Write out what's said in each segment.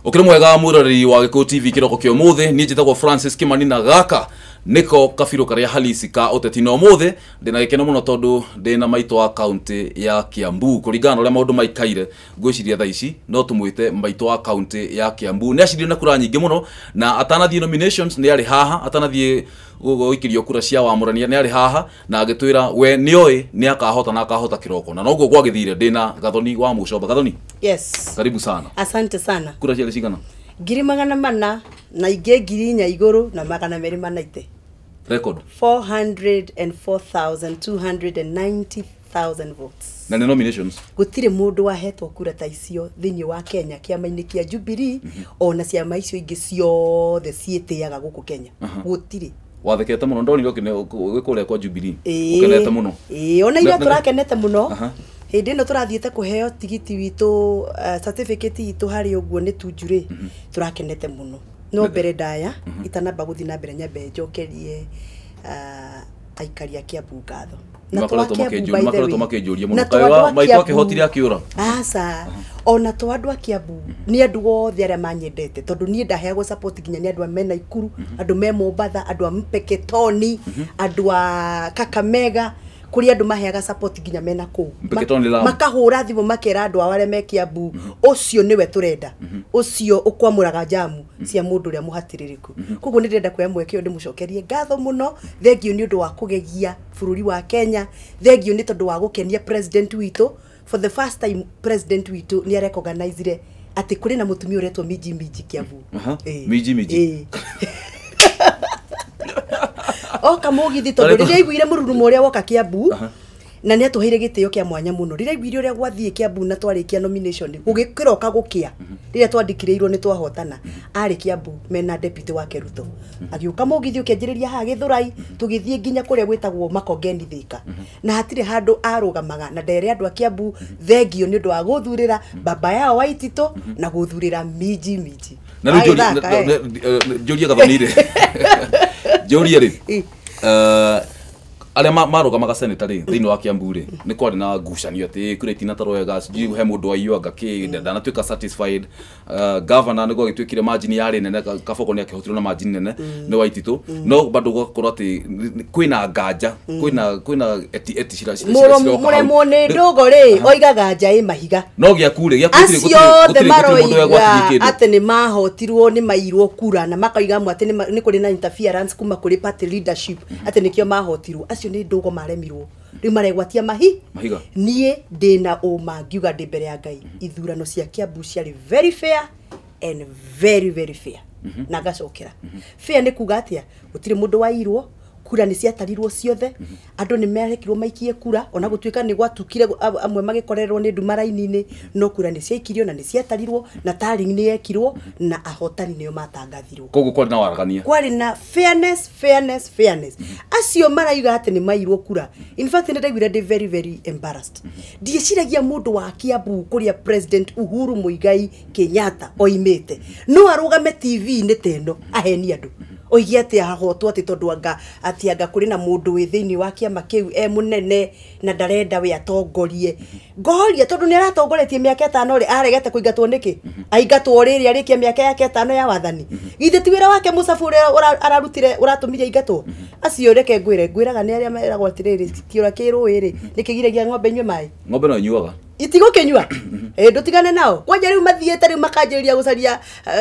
Ukiri mwega mwiroreri wa Gikuyu TV kiroko kia umuthi ni njitagwo Francis Kimani na gaka niko kabiro karia halisi ka uteti na umuthi ndina gikeno muno tondu ndina maito wa kaunti ya Kiambu kuringana na uria maundu maikaire ngwiciria thaa ici no tumwite maito wa kaunti ya Kiambu ni acirie na kura nyingi muno na atanathie nominations ni ari haha atanathie guikirio kura cia wamurania ni ari haha na agitwira we nioi ni akahota na akahota kiroko na noguo gwagithire ndina Gathoni wa Muchomba. Gathoni, yes, karibu sana. Asante sana. Kura ciarĩ cigana? 400,000 na ingĩ 4,000 na 290. Record 404,290,000 votes. Na nĩ nominations. Gũtirĩ mũndũ wahetwo kura ta icio thĩinĩ wa Kenya kĩama-inĩ kĩa Jubilee ona ciama icio ingĩ ciothe ciĩtĩaga gũkũ Kenya. Gũtirĩ. Wathekete mũno ndonire ũkĩ kwa Jubilee. Ũkenete mũno. Ĩĩ, ona ira tũrakenete mũno. Hĩndĩ ĩno tũrathiĩte kũheo tigiti witũ, certificate itũ harĩ ũguo nĩ tunjurĩ, tũrakenete mũno. No mbere ndaya itanamba gũthiĩ na mbere nyambe njokerie aikari a Kiambu ngatho. Na makoretwo makĩnjũria mũno kaĩ maitũ akĩhotire akĩũra. Aca, ona to andũ a Kiambu nĩ andũ othe arĩa manyendete tondũ niĩ ndaheagwo support nginya nĩ andũ a me Naikuru, andũ me Mombatha, andũ a Mpeketoni, andũ a Kakamega, kuri andu maheaga support nginya mena kuu makahura thimu makera andu ao aria me Kiambu ucio niwe turenda ucio ukwamuraga jamu cia mundu uria muhatiririku. Koguo ni ndĩrenda kuoya mweke ũyũ ndĩmũcokerie ngatho mũno, thengiũ nĩ ũndũ wa kũgegia bũrũri wa Kenya, thengiũ nĩ tondũ wa gũkenia president witũ. For the first time president witũ nĩ arecognizire atĩ kũrĩ na mũtumia ũretwo Minji Minji Kiambu. Minji Minji oka mugithi tondu riria aiguire mururumo uria woka Kiambu na ni atuheire gitio kia mwanya muno riria aiguire uria gwathie Kiambu na twarikia nomination gugikiroka gukia riria twandikireirwo ni twahotana ari Kiambu mena deputy wake Ruto agiuka mugithi ukianjiriria haha Githurai tugithie nginya kuria gwitagwo Makongeni Thika na hatire handu arugamaga na ndere andu a Kiambu thengio ni undu wa guthurira baba yao Waititu na guthurira Minji Minji. Na njorie Gathoni ri njorie ri aria marugamaga senator ri thiini wa Kiambu ri ni kwari na ngucanio ati kura itinatarwo wega sijui he mundu waiyuanga ki ndanatuika satisfied. Governor niguo agituikire margin yari nene Kaboko ni akihotirwo na margin nene ni Waititu no bado gwakorwo ati kwina nganja kwina eti eti cira muremwo ni ndugo ri oigaga nja i mahiga no giaku ri giaku gutiri mundu wegwatirie kindu ati ni mahotirwo ni mairwo kura na makaiga amwe ati ni kuri na interference kuma kuri party leadership ati nikio mahotirwo. Acio ni ndugo maremirwo riu maregwatia mahiga. Nie ndina uma ngiuga ndi mbere ya Ngai ithurano cia Kiambu ciarĩ very fair and very very fair. Na ngacokera fair ni kuga atia gutiri mundu wairwo kura ni ciatarirwo ciothe andu ni merekirwo maikie kura ona gutuika ni gwatukire amwe magikorerwo ni nduma raini-ini no kura ni ciaikirio na ni ciatarirwo na tallying ni yekirwo na ahotani nio matangathirwo. Koguo kwari na waragania, kwari na fairness fairness fairness. Acio maraiga ati ni mairwo kura, in fact ni ndaiguire ndi very very embarrassed. Ndieciragia mundu wa Kiambu kuria President Uhuru Muigai Kenyatta oimite no arugame TV-ini teno aheni andu oigie ati ahotwo ati tondu anga ati anga kuri na mundu wi thiini wa kiama kiu e munene na ndarenda we atongorie. Ngoria tondu ni aratongoretie miaka 5 ri aregete kuingatwo niki aingatwo riri arikie miaka yake 5 ya wathani githe ti wira wake mucabu uria ararutire uratumire aingatwo. Acio reke ngwire ngwiraga ni aria meragwo atiriri kiura ki rũĩ ri nikigiragia ng'ombe inyue mai, ng'ombe no inyuaga itigokinyua ndutigane nao kwanja riu mathiete riu makanjiriria gucaria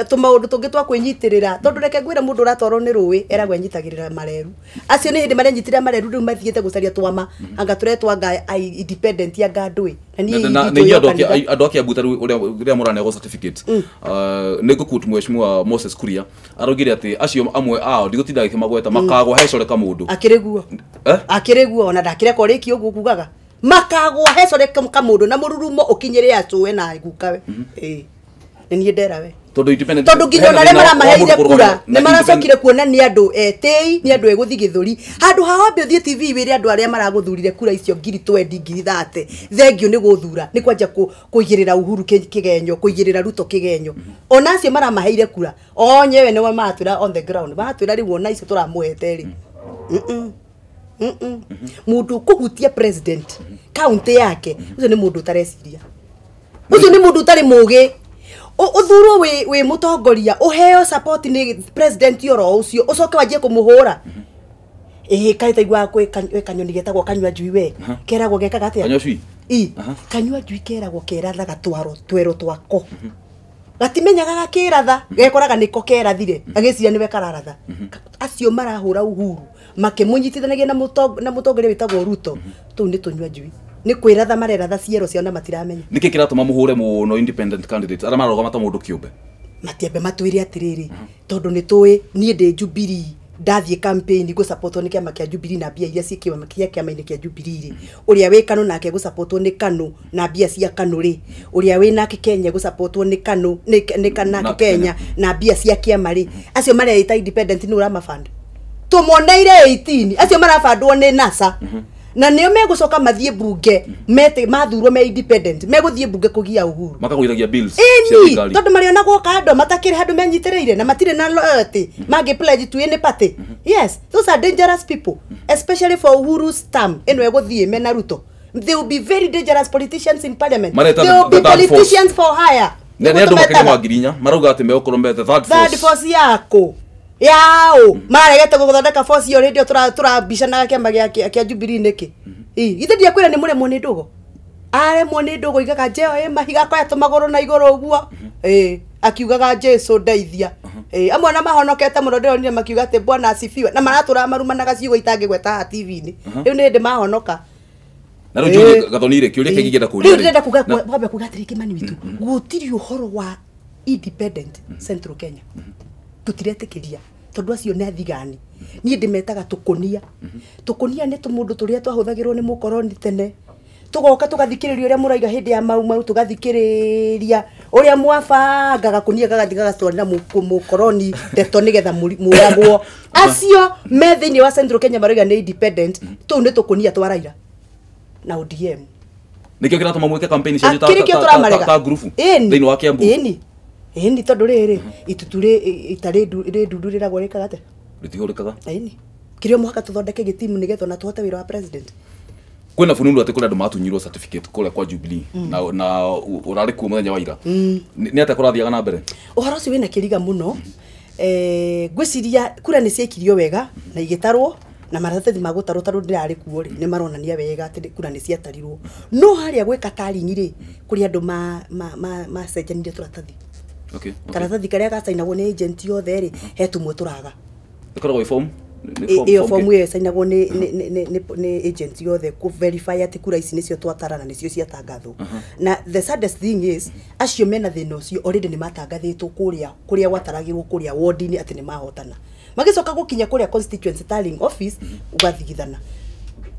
tumaundu tungi twa kwinyitirira tondu reke ngwira mundu uratwarwo ni rũĩ eragwo enyitagirira mareru. Acio ni hindi marenyitirira mareru riu mathiete gucaria twama anga turetwa anga independent anga ndui na ni andu a Kiambu ta riu uria mũraneagwo certificate nĩ ngũquote Mheshimiwa Moses Kuria araugire ati acio amwe ao ndigũtinda gĩkĩmagweta makagwa hecore kamũndũ akĩrĩ guo akĩrĩ guo ona ndakĩreka ũrĩkie ũguo kugaga makagwa hecore kamundu na mururumo ukinyire acue na gukawe. Ni nie ndera we tondu independent tondu nginya ona aria maramaheire kura ni maracokire kuona ni andu etei ni andu eguthi githuri handu ha wambe uthie TV wire andu aria maraguthurire kura icio 20,000 30,000 thengio ni guthura ni kwanja kuigirira Uhuru kigenyo kuigirira Ruto kigenyo ona acio maramaheire kura onyewe niwe maratwira on the ground maratwira riu ona icio turamuhete ri mundu kuhutia president county yake ucio ni mundu utareciria ucio ni mundu utari mugi. Uthurwo wi mutongoria uheo support ni president oro ucio ucoke wanjie kumuhura. Kaĩ taiguaga kwĩ kanyoni getagwo kanyua njui we keragwo gekaga atia? Kanyua cui. Kanyua njui keragwo kerathaga twaro twero twako. Gatimenyaga gakiratha gekoraga niko kerathire agiciria niwe kararatha. Acio marahura Uhuru makimunyitithanagia na mutongoria witagwo Ruto tuu ni tunyua njui ni kwiratha mareratha ciero ciao na matiramenya. Niki kiratuma muhure muno independent candidates aria mararugama ta mundu kiumbe? Matiambe matwire atiriri tondu ni tui nie ndi Jubilee ndathie campaign go supportwo ni kiama kia Jubilee na mbia iria cikiwa kia kiama-inĩ kia Jubilee ri uria wi Kanu nake go supportwo ni Kanu na mbia cia Kanu ri uria wi nake Kenya go supportwo ni Kanu ni nake Kenya na mbia cia kiama ri acio mareita independent ni uramafund tumoneire 18 acio marabandwo ni NASA na nio megucoka mathie bunge mete mathurwo me independent meguthie bunge kugia Uhuru makagwithagia bills cia thirikari tondu mariona gwoka andu matakire handu menyitiriire na matire na loyalty mangi pledge to any party. Yes, those are dangerous people, especially for Uhuru's term eno eguthie mena Ruto. They will be very dangerous politicians in parliament. They will be politicians for hire. Ni andu makiria ma 4,000 marauga ati megukorwo me the third force. Third force yako yao maregete guthondeka force yo radio turabicanaga kiama gia Jubilee niki. Ithe ndiakwira ni muremwo ni ndugo aremwo ni ndugo igaga njeo mahiga koya tumaguru na iguru uguo akiugaga Jesu ndeithia. Amwe na mahonokete muno ndironire makiuga ati Bwana asifiwe na maratura marumanaga ciugo itangigweta TV-ini. Riu ni hindi mahonoka. Na riu njũrie Gathoni rĩ kĩũria kĩngĩ ngĩenda kũũria riu ndĩrenda kuga kwamba kuga atĩrĩ Kimani witũ gũtirĩ ũhoro wa independent Central Kenya tutiretĩkĩria tondu acio nĩ athigani. Niĩ ndĩmetaga tũkũnia. Tũkũnia nĩ tũmũndũ tũrĩa twahũthagĩrwo nĩ mũkoroni tene tugoka tugathikĩrĩria ũrĩa mũraiga hĩndĩ ya mau mau tugathikĩrĩria ũrĩa mwabanga gakũnia gagathi gagatwarĩra mũkoroni ndeto nĩgetha mũragwo. Acio me thĩinĩ wa Central Kenya marauga nĩ independent tũu nĩ tũkũnia twa Raila na ODM. Nĩkĩo kĩratũma mwĩke campaign cianyu ta ngurubu thĩinĩ wa Kiambu? Ĩni tondu rĩrĩ itutu itarĩ ndundu rĩragwo rĩkaga atĩa? Rĩtihũrĩkaga. Ĩni kĩrĩa mũhaka tũthondeke gĩtimu nĩgetha ona tũhote wĩra wa president. Kwĩna fununu atĩ kũrĩ andũ matunyirwo certificate kũrĩa kwa Jubilee na ũrarĩ kuo mũthenya wa ira. Nĩ atĩa kũrathiaga na mbere? Ũhoro ũcio wĩna kĩriga mũno. Ngwĩciria kura nĩ ciaikirio wega na igĩtarwo na maratathi ma gũtarwo tarwo ndĩrarĩ kuo rĩ nĩ maronania wega atĩ kura nĩ ciatarirwo. No harĩa gwĩka taringi rĩ kũrĩ andũ macenjanirie tũratathi. Karatathi karĩa gacainagwo nĩ agent yothe rĩ he tumwe tũraga. Ĩkoragwo ĩ form? Iyo form ĩyo ĩcainagwo nĩ agent yothe kũ verify atĩ kura ici nĩcio twatara na nĩcio ciatangathwo. Na the saddest thing is acio mena thĩna ũcio already nĩ matangathĩtwo kũrĩa gwataragĩrwo kũrĩa ward-inĩ atĩ nĩ mahotana. Magĩcoka gũkinya kũrĩa constituency tallying office ũgathigithana.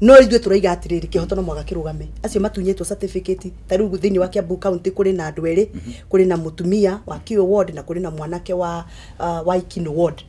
No ithuĩ tũraiga atĩrĩrĩ kĩhoto no mwaka kĩrũgame. Acio matunyĩtwo certificate ta rĩu thĩinĩ wa Kiambu County kũrĩ na andũ erĩ, kũrĩ na mũtumia wa Kĩũ ward na kũrĩ na mwanake wa Ikino ward.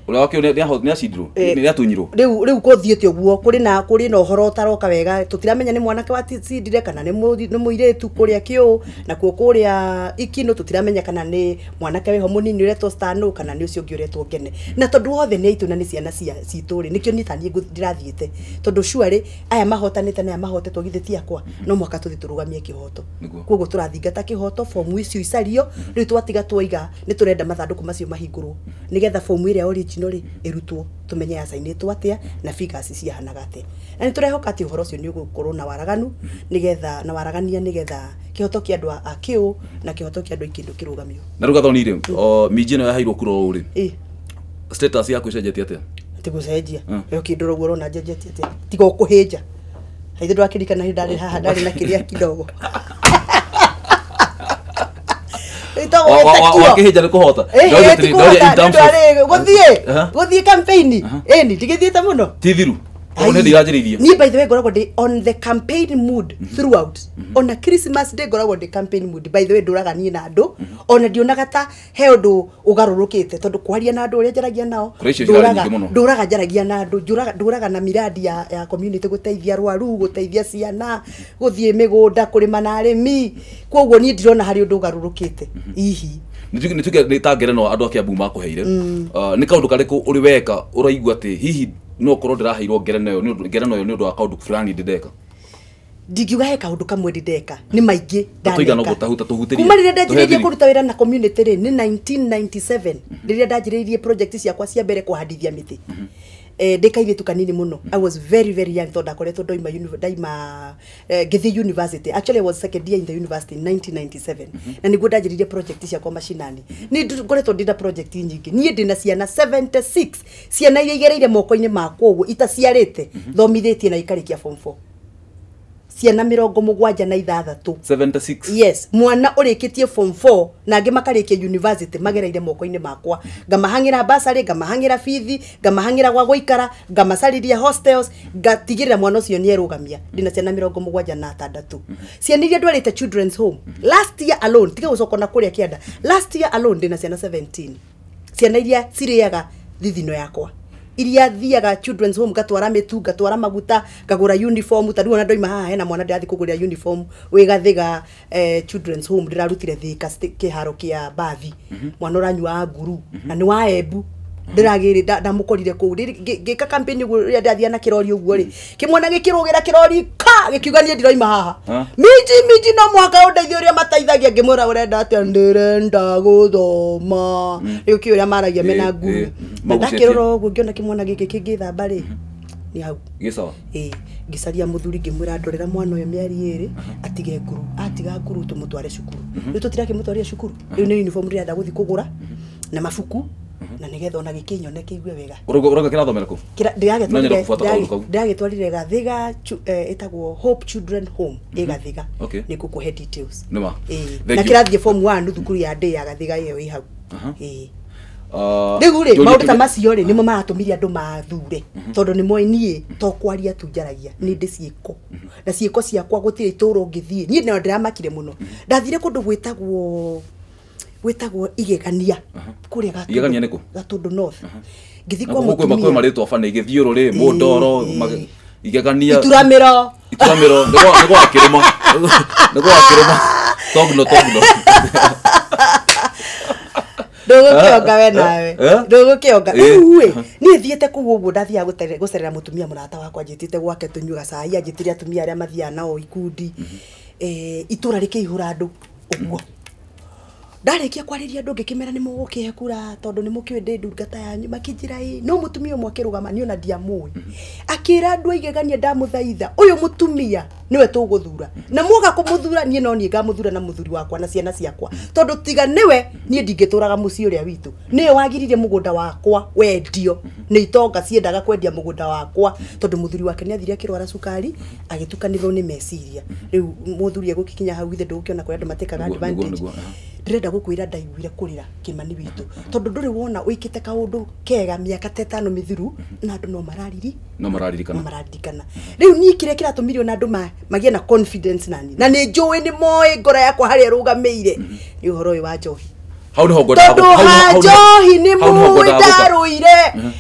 Ũrĩa wa Kĩũ nĩ acindirwo nĩ atunyirwo. Rĩu kũthiĩte ũguo kũrĩ na ũhoro ũtaroka wega tũtiramenya nĩ mwanake wa cindire kana nĩ mũirĩtu kũrĩa Kĩũ nakuo kũrĩa Ikino tũtiramenya kana nĩ mwanake wĩho mũnini ũretwo Stano kana nĩ ũcio ũngĩ ũretwo Ngene. Na tondũ othe nĩ aitũ na nĩ ciana citũ rĩ nĩkĩo niĩ ta niĩ ndĩrathiĩte tondũ surely aya mahotanĩte na aya mahotetwo githĩ ti akwa no mũhaka tũthiĩ tũrũgamie kĩhoto. Koguo tũrathingata kĩhoto fomu icio icario rĩu twatiga twaiga nĩ tũrenda mathandũkũ macio mahingũrwo nĩgetha fomu ĩrĩa original rĩ ĩrutwo tumenye yacainĩtwo atĩa na figures ciahanaga atĩa. Na nĩ tũrehoka atĩ ũhoro ũcio nĩ ũgũkorwo na waraganu nĩgetha na waragania nĩgetha kĩhoto kĩa andũ a Kĩũ na kĩhoto kĩa andũ a Ikĩndũ kĩrũgamio. Na rĩu Gathoni rĩ minji ĩno yaheirwo kura ũũ rĩ status yaku ĩcenjetie atĩa? Ti gũcenjia ĩyo kĩndũ ũguo ũrona njenjetie atĩa tiga ũkũhĩnja. Ithe ndwakĩririkana hĩndĩ ndarĩ haha ndarĩ na kĩrĩa kidogo. Wakĩhĩnja nĩ kũhota. Gũthiĩ campaign ĩni ndigĩthiĩte mũno. Ti thiru. Koguo nĩ ndiranjĩrĩirie. Niĩ by the way ngoragwo ndĩ on the campaign mood throughout. Ona Christmas day ngoragwo ndĩ campaign mood. By the way ndũraga niĩ na andũ ona ndionaga ta he ũndũ ũgarũrũkĩte tondũ kwaria na andũ ũrĩa njaragia nao ndũraga njaragia na andũ ndũraga na miradi ya community gũteithia arwaru gũteithia ciana gũthiĩ mĩgũnda kũrĩma na arĩmi. Koguo niĩ ndirona harĩ ũndũ ũgarũrũkĩte ihi. Nĩ tuge nĩ ta ngerenwa andũ a Kiambu makũheire nĩ kaũndũ karĩkũ ũrĩ weka ũraigua atĩ hihi no korwo ndĩraheirwo ngerenwa ĩyo nĩ ũndũ wa kaũndũ fulani ndĩndeka? Ndingiuga he kaundu kamwe ndeka ni maingi Tũigana ũguo tahuta tũhutĩrie. Kuma rĩrĩa ndanjĩrĩirie Tũhe kũruta wĩra na community rĩ, nĩ 1997 rĩrĩa ndanjĩrĩirie project ciakwa cia mbere kũhandithia mĩtĩ. Ndĩ kairĩtu kanini mũno. I was very very young tondũ ndakoretwo ndoima ndaima ngĩthiĩ university. Actually I was second year in the university in 1997 na nĩguo ndanjĩrĩirie project ciakwa macinani. Nĩ ngoretwo ndĩna project nyingĩ. Niĩ ndĩna ciana 76, ciana iria igereire moko-inĩ makwa ũguo itaciarĩte, thomithĩtie na ikarĩkia form 4, ciana 76. 76. Yes, mwana ũrĩkĩtie form 4 na angĩ makarĩkia university magereire moko-inĩ makwa. Ngamahang'ĩra basarĩ, ngamahang'ĩra bithi, ngamahang'ĩra gwa gũikara, ngamacarĩria hostels, ngatigĩrĩra mwana ũcio nĩ erũgamia. Ndĩna ciana 76, ciana iria ndwarĩte children's home last year alone. Tiga gũcoka na kũrĩa kĩanda, last year alone ndĩna ciana 17, ciana iria cirĩaga thithino yakwa, iria thiaga children's home, ngatwara mĩtu, ngatwara maguta, ngagũra uniform. Ta rĩu ona ndoima haha hena mwana ndĩrathiĩ kũgũrĩra uniform wĩ Gathiga children's home. Ndĩrarutire Thika kĩharo kĩa bathi, mwana ũranyua nguru na nĩ wa Embu. Ndĩragĩrĩ ndamũkorire kũu. Ngĩka campaign ũguo, rĩrĩa ndĩrathiĩ na kĩrori ũguo rĩ, kĩmwana gĩkĩrũgĩra kĩrori ka gĩkiuga niĩ ndiroima haha. Minji minji, no mũhaka ũndeithie ũrĩa mateithagia. Ngĩmwĩra, ũrenda atĩa? Ndĩrenda gũthoma. Rĩu kĩ ũrĩa maragia mena nguru. Na Magucĩtie. ndakĩrora ũguo ngĩona kĩmwana gĩkĩ kĩngĩthamba rĩ, nĩ hau. Gĩsawa. Ĩĩ, ngĩcaria mũthuri, ngĩmwĩra ndorera mwana ũyũ mĩeri 2 atige nguru. Atiga nguru tũmũtware cukuru. Rĩu tũtirakĩmũtwarire cukuru. Rĩu nĩ uniform ndĩrenda gũthiĩ kũgũra na mabuku na nĩgetha ona gĩkĩnyone kĩigue wega. Ũrauga kĩrathomera kũ? No nyende kũbuata kaũndũ kau. Ndĩragĩtwarire Gathiga, ĩtagwo Hope Children Home ĩ Gathiga. Nĩ ngũkũhe details. Nĩ ma. Ĩĩ. Thank Na you. kĩrathiĩ form 1 thukuru ya ndĩ ya Gathiga ĩyo ĩ hau. Ĩĩ. Rĩu rĩ, maũndũ ta macio rĩ, nĩmo maratũmire andũ mathure, tondũ nĩ moĩ niĩ to kwaria tu njaragia, nĩ ndĩ ciĩko, na ciĩko ciakwa gũtirĩ itũũra ũngĩthiĩ. Niĩ no ndĩramakire mũno. Ndathire kũndũ gwĩtagwo Igegania kũrĩa Gatũndũ. Igegania nĩ kũ? Gatũndũ North. Ngĩthiĩ Na kwa gũkũ kwĩ mũtumia. marĩtwa bana, Igĩthiũrũrĩ, Mũndoro, Igegania. Ituramĩro. Ituramĩro nĩ gwa kĩrĩma, nĩ gwa kĩrĩma, togno togno. Ndũgũkĩonga we nawe. Ndũgũkĩonga. Rĩu ĩ, niĩ thiĩte kũu ũguo, ndathiaga gũcerera mũtumia mũrata wakwa, njĩtĩte gwake tũnyue gacai, anjĩtire atumia arĩa mathiaga nao ikundi. Itũra rĩkĩihũra andũ ũguo. Ndarĩkia kwarĩria andũ, ngĩkĩmera nĩ mũgũkĩhe kura tondũ nĩ mũkĩũĩ ndĩ ndungata yanyu. Makĩnjĩra ĩ, no mũtumia ũmwe akĩrũgama, niĩ ona ndiamũĩ, akĩra andũ aigegania, ndamũthaitha, ũyũ mũtumia nĩwe tũgũthura, na mwoga kũmũthura niĩ no niĩ ngamũthura na mũthuri wakwa na ciana ciakwa, tondũ tiga nĩwe niĩ ndingĩtũraga mũciĩ ũrĩa witũ. Nĩwe wagiririe mũgũnda wakwa wendio nĩ itonga ciendaga kwendia mũgũnda wakwa, tondũ mũthuri wake nĩ athire akĩrwara cukari, agĩtukanĩrwo nĩ meciria. Rĩu mũthuri egũgĩkinya hau, ithe ndũgũkĩona kũrĩa andũ matĩkaga Nĩguo, nĩguo, advantage. Nĩguo. Ndĩrenda gũkwĩra ndaiguire kũrĩra, Kĩmani witũ, tondũ ndũrĩ wona wĩkĩte kaũndũ kega mĩaka ta 5 mĩthiru na andũ no marariri. No mararirikana. No mararirikana. Rĩu niĩ kĩrĩa kĩratũmire ona andũ magĩe na confidence nani, na nĩ njũĩ nĩ moĩ ngoro yakwa harĩa ĩrũgamĩire, nĩ ũhoro ũyũ wa njohi. Hau nĩho ngwendaga Tondũ hau ha njohi nĩ hau nĩho mũĩ ngwendaga gũka.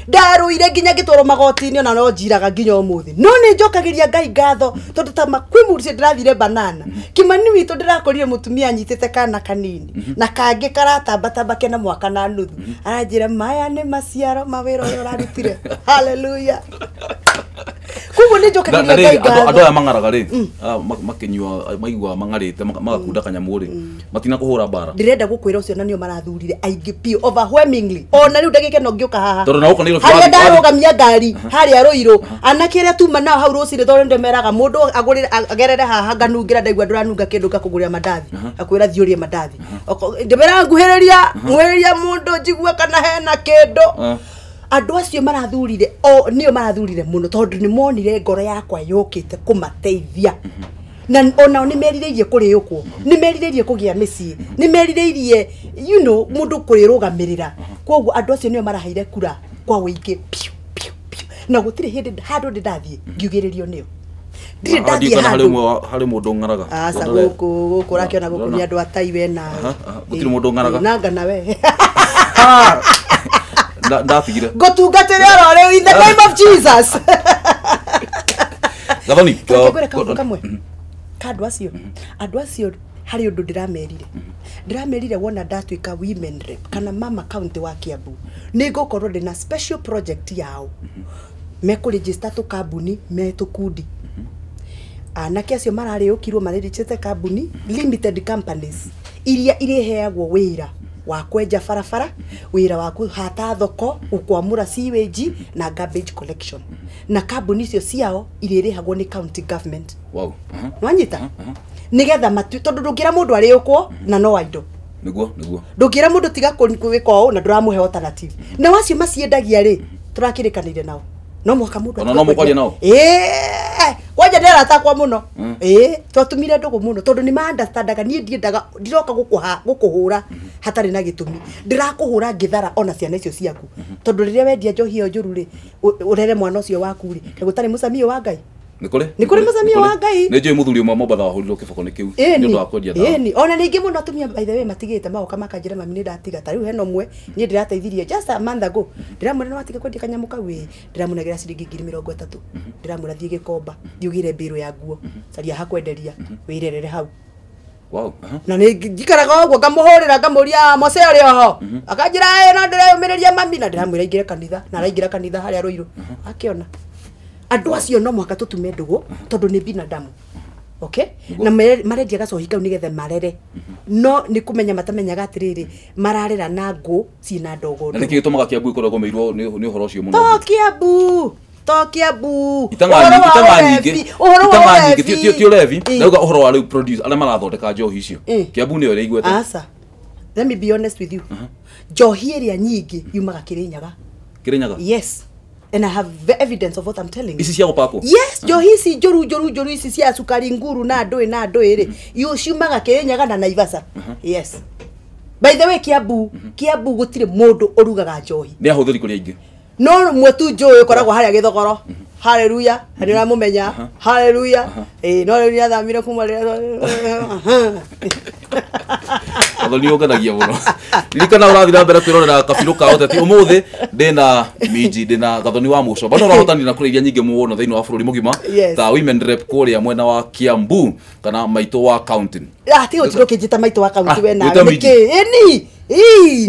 Ndarũire nginya ngĩtwarwo magoti-inĩ, ona no njiraga nginya ũmũthĩ, no nĩ njokagĩria Ngai ngatho, tondũ ta kwĩ mũciĩ ndĩrathire banana, Kĩmani witũ, ndĩrakorire mũtumia anyitĩte kana kanini na kangĩ karatambatamba kena mwaka na nuthu, aranjĩra maya nĩ maciaro ma wĩra ũrĩa ũrarutire. Haleluya! Koguo nĩ Na njokagĩria na Ngai rĩrĩ, andũ ngatho. aya mang'araga rĩ, makĩnyua, maiguaga mang'arĩte, magakunda kanyamũ rĩ, matina kũhũra mbara. Ndĩrenda gũkwĩra ũcio na nĩo marathurire aingĩ biũ, overwhelmingly. Ona rĩu ndagĩka ĩno ngĩũka haha, Tondũ na gũkũ Nairobi harĩa ndarũgamia ngari harĩa Rũirũ, anake arĩa tuma nao hau rũcinĩ, tondũ ndĩmeraga mũndũ agũrĩre agerere haha, nganungĩra, ndaigua ndũranunga kĩndũ, ngakũgũrĩra mandathi, akwĩra thiĩ ũrĩe mandathi. Ndĩmeraga nguhĩrĩria nguhĩrĩria mũndũ njigue kana hena kĩndũ. Andũ acio marathurire o nĩo marathurire mũno, tondũ nĩ monire ngoro yakwa yũkĩte kũmateithia, na onao nĩ merirĩirie kũrĩũkwo, nĩ merirĩirie kũgĩa mĩciĩ, nĩ merirĩirie mũndũ kwĩrũgamĩrĩra. Koguo andũ acio nĩo maraheire kura kwa ũingĩ piũ piũ piũ, na gũtirĩ hĩndĩ handũ ndĩ ndathiĩ ngiugĩrĩrio nĩo, ndirĩ Ndiũĩ ndathiĩ kana harĩ handũ. ũmwe harĩ mũndũ ũng'araga. Aca. Ndore- Gũkũ ũrakĩona gũkũ nĩ Ndĩrona. andũ atai we nawe. Aha, aha, gũtirĩ mũndũ ũng'araga. Nanga nawe. Ah! Ndatigire. Ngũtungatĩre oro rĩu in the name of Jesus. Gathoni. Reke ngwĩre kaũndũ kamwe ka andũ acio. Harĩ ũndũ ndĩramerire wona ndatuĩka women rep kana mama county wa Kiambu, nĩ ngũkorwo ndĩna special project yao, mekũregister tũkambuni me tũkundi. Anake acio mararĩũkirwo marĩrĩchĩte kambuni limited companies iria irĩheagwo wĩra wa kwenja barabara, wĩra wa kũhata thoko, gũkwamũra sewage na garbage collection, na kambuni icio ciao irĩrĩhagwo nĩ county government. Wow. Nwanyita nigetha matu tondu ndungira mundu ariukwo na no aindo. Niguo niguo. Ndungira mundu tiga gwika ũũ na ndũramũhe alternative. Na wacio maciendagia rĩ turakirikanire nao no mwaka mundu ona no mukwaria nao kwanja nĩ arata akwa mũno. Twatumire ndũgũ mũno tondũ nĩ ma-understandaga niĩ ndiendaga ndiroka gũkũhũra hatarĩ na gĩtũmi, ndĩrakũhũra ngĩthara ona ciana icio ciaku, tondũ rĩrĩa wendia njohi ĩyo njũru rĩ ũrere mwana ũcio waku rĩ gũtarĩ mũcamio wa Ngai. Nĩ kũrĩ mũcamio wa Ngai. Nĩ njũĩ mũthuri ũmwe Mombatha wahũrirwo kĩboko nĩ kĩu nĩ ũndũ wa kwendia ndawa. Ĩni ona ningĩ mũno atumia by the way matigĩte magoka makanjĩra mami nĩ ndatiga. Ta rĩu hena ũmwe niĩ ndĩrateithirie just a month ago, ndĩramwĩra nĩ watiga kwendia kanyamũ kau ĩ, ndĩramũnengera ciringi 30,000, ndĩramwĩra thiĩ Gĩkomba thiĩ ũgĩre mbĩrũ ya nguo caria hakwenderia wĩrerere hau. Wow. Na nĩ njikaraga ũguo ngamũhũrĩra ngamũria Mose ũrĩ oho, akanjĩra ĩ no ndĩreyũmĩrĩria mami, na ndĩramwĩra aingĩre kanitha na araingĩra kanitha harĩa Rũirũ akĩona. Andũ acio no mũhaka tũtume ndũgũ tondũ nĩ binadamu. Okay? Na marendia gacohi kau nĩgetha marere. No nĩ kũmenya matamenyaga atĩrĩrĩ mararera na ngũ ciĩna ndogo. Na nĩkĩ gĩtũmaga Kiambu ĩkorwo ĩgũmĩirwo nĩ ũhoro ũcio mũno? To Kiambu, to Kiambu. Itanga nyingĩ. Itanga nyingĩ ti ũrevi. Ndauga ũhoro wa rĩu produce arĩa marathondeka njohi icio. Kiambu nĩyo ĩrĩa igwete. Aca. Let me be honest with you. Njohi ĩrĩa nyingĩ yumaga Kĩrĩnyaga. Kĩrĩnyaga? Yes. And I have evidence of what I'm telling you. Ici cia gũpakwo? Yes, njohi ici njũru njũru njũru ici cia cukari nguru na ndũĩ na ndũĩ rĩ ciumaga Kĩrĩnyaga na Naivasha. Yes. By the way Kiambu, Kiambu gũtirĩ mũndũ ũrugaga njohi. Nĩ ahũthĩri kũrĩ aingĩ. No rũmwe tu njũĩ ũkoragwo harĩa Gĩthogoro. Hallelujah, nĩ ũramũmenya. Hallelujah. No rĩu nĩathamire kuma rĩrĩa. Gathoni ũngenagia mũno. Ririkana ũrathiĩ na mbere kwĩrorera kabirũ ka ũteti. Ũmũthĩ ndĩna Minji, ndĩna Gathoni wa Mũcomba. No ũrahotanire na kũrĩ iria nyingĩ mũno thĩinĩ wa bũrũri mũgima ta women rep kũrĩa mwena wa Kiambu kana maitũ wa county. Tiga ũtinde ũkĩnjĩta maitũ wa county we nawe. Nĩkĩ? Ĩni.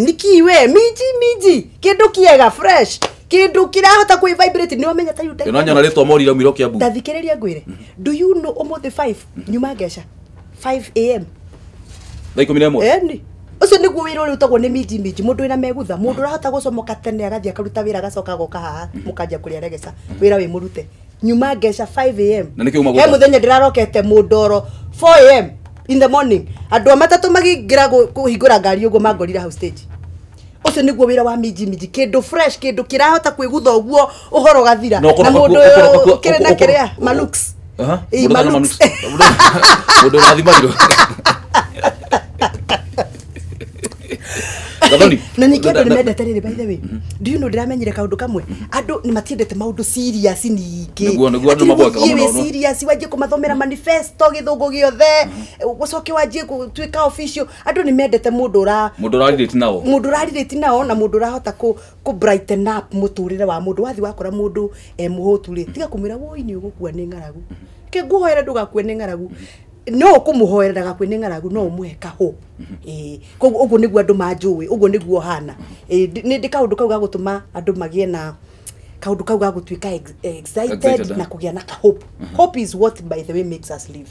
Nĩkĩ we? Minji minji. Kĩndũ kĩega fresh. Kĩndũ kĩrahota kwĩ vibrate nĩ wamenya ta yũ. Nĩ rĩtwa mori raumire Kiambu. Ndathikĩrĩria ngwĩre. Do you know ũmũthĩ 5 nyuma ngeca 5 am. Thaa 11. Ĩni. Ũcio nĩguo wĩra ũrĩa ũtagwo nĩ minji minji, mũndũ wĩna megutha, mũndũ ũrahota gũcomoka tene agathiĩ akaruta wĩra agacoka agoka haha mũkanjia kũrĩa regeca wĩra wĩ mũrute. Nyuma ngeca 5 am. Na nĩkĩ uma He mũthenya ndĩrarokete Mũndoro 4 am in the morning. Andũ a matatũ magĩingĩra kũhingũra ngari ũguo mangorire hau stage. Ũcio nĩguo wĩra wa minji minji, kĩndũ fresh, kĩndũ kĩrahota kwĩgutha ũguo ũhoro ũgathira. Na mũndũ ũkĩrĩ na kĩrĩa malooks. Malooks. Mũndũ ũrathimairwo. Na ningĩ andũ nĩ mendete rĩrĩ by the way. Do you know ndĩramenyire kaũndũ kamwe? Andũ nĩ matiendete maũndũ serious ningĩ. Nĩguo nĩguo andũ maboekaga mũno. Serious wanjie kũmathomera manifesto gĩthũngũ gĩothe, ũcoke wanjie gũtuĩka official. Andũ nĩ mendete mũndũ ũra mũndũ ũrarelate nao. Mũndũ ũrarelate nao na mũndũ ũrahota kũ brighten up mũtũrĩre wa mũndũ. Wathiĩ wakora mũndũ mũhũtu rĩ, tiga kũmwĩra woi nĩ ũgũkua nĩ ng'aragu. Ke ngũhoere ndũgakue nĩ ng'aragu. No ũkũmũhoera ndagakue nĩ ng'aragu no ũmũhe kahũ. Koguo ũguo nĩguo andũ manjũĩ, ũguo nĩguo hana. Nĩ ndĩ kaũndũ kau ga gũtũma andũ magĩe na kaũndũ kau ga gũtuĩka excited na kũgĩa na ka hope. Hope is what by the way makes us live.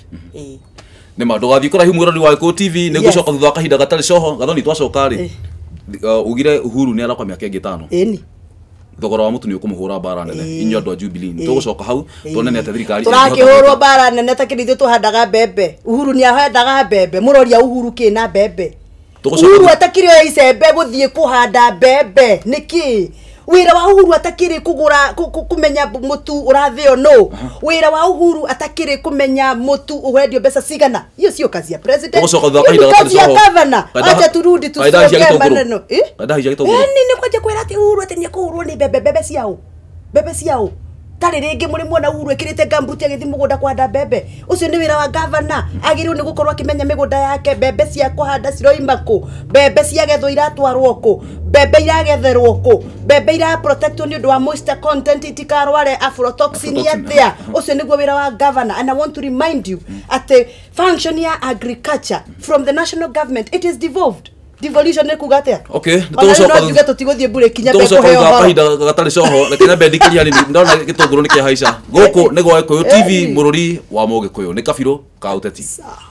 Nĩ ma ndũgathiĩ kũraihu mwĩrori wa Gĩkũyũ TV nĩ ngũcoka thutha wa kahinda gatarĩ coho. Gathoni twacoka rĩ ugire Uhuru nĩ arakwa mĩaka ĩngĩ 5. Ĩni. Thogora wa mũtu nĩ ũkũmũhũra mbara nene inyuĩ andũ a Jubilee. Nĩ tũgũcoka hau tuone nĩ atĩa thirikari tũrakĩhũrwo mbara nene ta kĩrĩa ithuĩ tũhandaga mbembe. Uhuru nĩ ahandaga mbembe, mũroria Uhuru kĩ na mbembe. Uhuru atakĩrĩ oya icembe gũthiĩ kũhanda mbembe nĩkĩ? Wĩra wa Uhuru atakĩrĩ kũgũra kũmenya mũtu ũrathĩo no. Wĩra wa Uhuru atakĩrĩ kũmenya mũtu ũwendio mbeca cigana. Hiyo sio kazi ya president. Kazi ya governor. Acha turudi tusonge maneno. Nĩ kwanja kwĩra atĩ Uhuru atĩ nĩekũhũrwo nĩ mbembe mbembe ciao. Mbembe ciao. Tarĩ rĩngĩ mũrĩ muona Uhuru ĩkĩrĩte gambuti agĩthiĩ mũgũnda kũhanda mbembe. Ũcio nĩ wĩra wa governor. Agĩrĩirwo nĩ gũkorwo akĩmenya mĩgũnda yake, mbembe cia kũhanda ciroima kũ, mbembe ciagethwo iratwarwo kũ, mbembe iragetherwo kũ, mbembe iraprotectwo nĩ ũndũ wa moisture content itikarware aflatoxin atĩa. Ũcio nĩguo wĩra wa governor. And I want to remind you atĩ function ya agriculture from the national government it is devolved. Devolution nĩ kuga atĩa? Okay, nĩ Ona rĩu tũgũcoka no njuge tũtigũthiĩ mbure kinya tũgũcoka mbekũheo thutha wa ũhoro. kahinda gatarĩ coho. Reke nyambe ndikĩrie hanini, ndona gĩtũngũrũ nĩ kĩahaica. Gũkũ nĩ gwa Gĩkũyũ TV, mũrũri wa Mũgĩkũyũ, nĩ kabirũ ka ũteti. Sawa.